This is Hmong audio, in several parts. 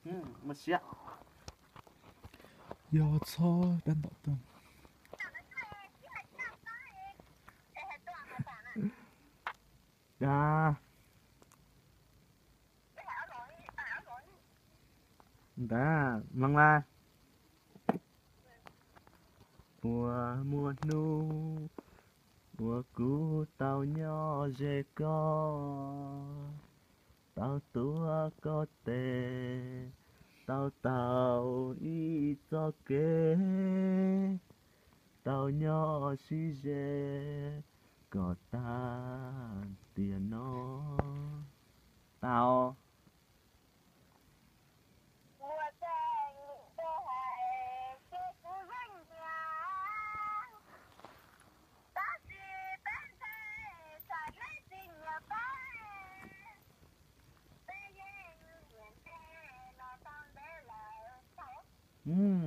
Muaj siab. Yog txhob dab ntawm tuaj. Dag. Ntawd mloog mas. Puas muaj hnub uas kuv tau nyob ze koj, tau tuav koj tes, tau taug ib txoj kev, tau nyob sib ze kom tag tiam no. Tau.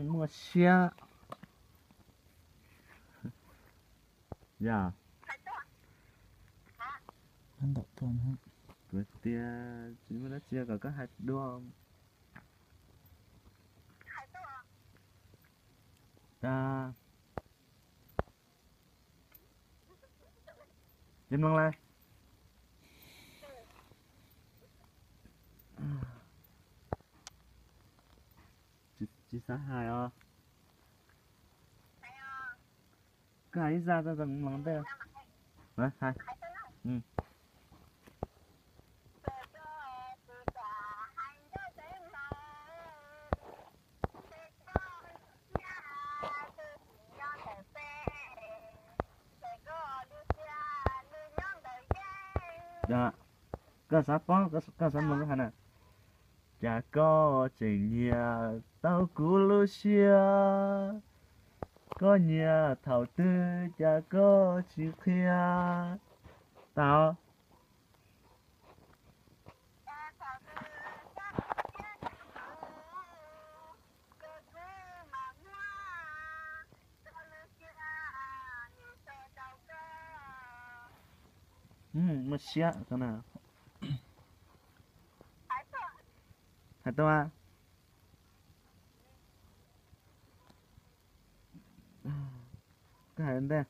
Muaj siab. Yog. Kuv tias tsis muaj dab tsi kom koj hais dua. Dag. Ces mloog lawm. Tsis xav hais os. Koj hais ib zaj tau zoo mloog ntej. Hais. Koj xav paub, koj xav mloog koj hais na. Cas koj tseem nyiam tau kuv lub siab, koj nyiam thaum twg cas koj tsis qhia. Tau. Muaj siab. Hais tau. Koj hais ntej.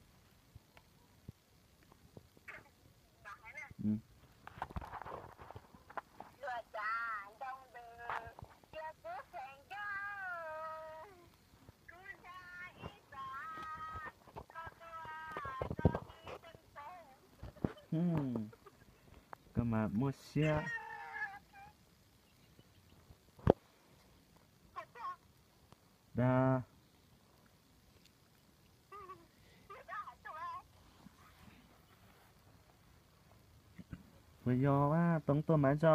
Koj mas muaj siab. Dag. Puas yog a, toob tuaj mas tso.